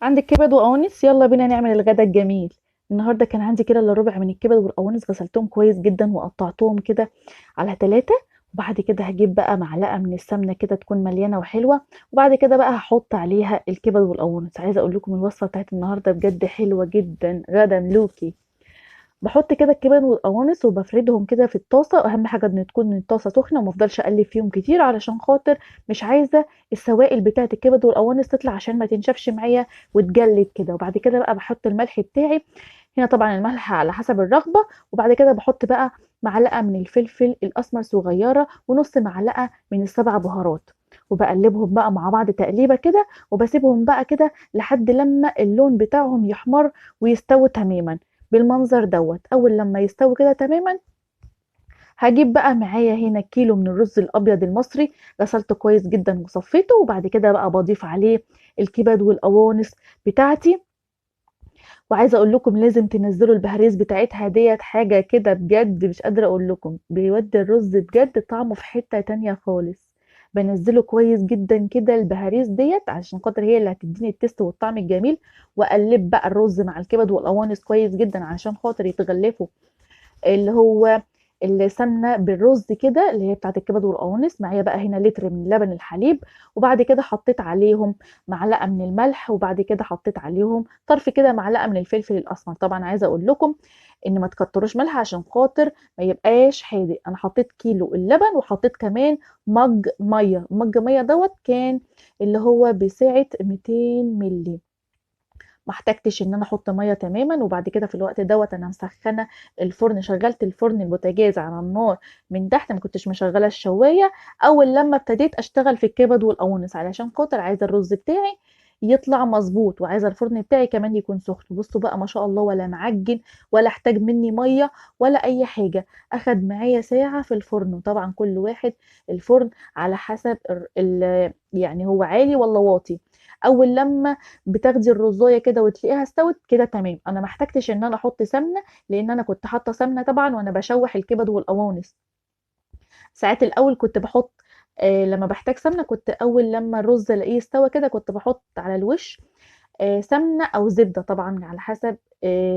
عندك كبد وقوانص؟ يلا بينا نعمل الغدا الجميل. النهارده كان عندي كده الا ربع من الكبد والقوانص، غسلتهم كويس جدا وقطعتهم كده على 3، وبعد كده هجيب بقى معلقه من السمنة كده تكون مليانة وحلوه، وبعد كده بقى هحط عليها الكبد والقوانص. عايزه اقول لكم الوصفة بتاعت النهارده بجد حلوة جدا، غدا ملوكي. بحط كده الكبد والقوانص وبفردهم كده في الطاسه، اهم حاجة ان تكون الطاسه سخنة وما افضلش اقلب فيهم كتير علشان خاطر مش عايزه السوائل بتاعه الكبد والقوانص تطلع عشان ما تنشفش معايا وتجلد كده. وبعد كده بقى بحط الملح بتاعي هنا، طبعا الملح على حسب الرغبة. وبعد كده بحط بقى معلقه من الفلفل الاسمر صغيرة ونص معلقه من السبع بهارات، وبقلبهم بقى مع بعض تقليبه كده، وبسيبهم بقى كده لحد لما اللون بتاعهم يحمر ويستوي تماما بالمنظر دوت. اول لما يستوي كده تماما هجيب بقى معايا هنا كيلو من الرز الابيض المصري، غسلته كويس جدا وصفيته، وبعد كده بقى بضيف عليه الكبد والقوانص بتاعتي. وعايزه اقول لكم لازم تنزلوا البهاريز بتاعتها ديت، حاجة كده بجد مش قادرة اقول لكم، بيودي الرز بجد طعمه في حتة تانية خالص. بنزله كويس جدا كده البهاريز ديت عشان خاطر هي اللي هتديني ال taste والطعم الجميل. واقلب بقى الرز مع الكبد والقوانص كويس جدا عشان خاطر يتغلفوا اللي هو السمنة بالرز كده اللي هي بتاعت الكبد والقوانص. معايا بقى هنا لتر من لبن الحليب، وبعد كده حطيت عليهم معلقه من الملح، وبعد كده حطيت عليهم طرف كده معلقه من الفلفل الاسمر. طبعا عايزه اقول لكم ان ما تكتروش ملح عشان خاطر ما يبقاش حادق. انا حطيت كيلو اللبن وحطيت كمان مج مية، مج مية دوت كان اللي هو بسعة 200 ملي، ما احتاجتش ان انا احط مية تماما. وبعد كده في الوقت دوت انا مسخنه الفرن، شغلت الفرن البوتاجاز على النار من تحت، ما كنتش مشغله الشوايه. اول لما ابتديت اشتغل في الكبد والقوانص علشان خاطر عايزه الرز بتاعي يطلع مظبوط، وعايزه الفرن بتاعي كمان يكون سخن. بصوا بقى ما شاء الله، ولا معجن ولا احتاج مني مية ولا اي حاجة، اخد معايا ساعة في الفرن. وطبعا كل واحد الفرن على حسب يعني هو عالي ولا واطي. اول لما بتاخدي الرزايه كده وتلاقيها استوت كده تمام. انا ما احتاجتش ان انا احط سمنه لان انا كنت حاطه سمنه طبعا وانا بشوح الكبد والقوانص. ساعات الاول كنت بحط لما بحتاج سمنه كنت اول لما الرز الاقيه استوى كده كنت بحط على الوش سمنه او زبدة، طبعا على حسب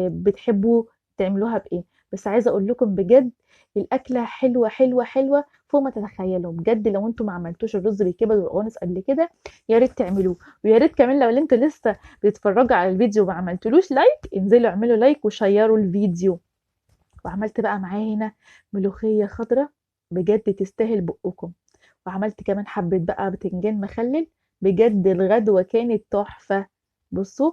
بتحبوا تعملوها بايه. بس عايزه اقول لكم بجد الاكلة حلوة حلوة حلوة فوق ما تتخيلوا بجد. لو انتم ما عملتوش الرز بالكبد والقوانص قبل كده يا ريت تعملوه، ويا ريت كمان لو انتوا لسه بتتفرجوا على الفيديو وما عملتولوش like انزلوا اعملوا like وشيروا الفيديو. وعملت بقى معاه هنا ملوخية خضراء بجد تستاهل بقكم، وعملت كمان حبه بقى بتنجان مخلل، بجد الغدوه كانت تحفة. بصوا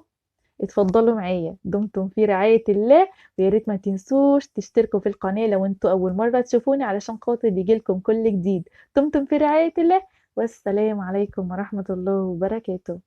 اتفضلوا معايا، دمتم في رعاية الله، ويا ريت ما تنسوش تشتركوا في القناة لو انتوا أول مرة تشوفوني علشان خاطر يجيلكم كل جديد. دمتم في رعاية الله، والسلام عليكم ورحمة الله وبركاته.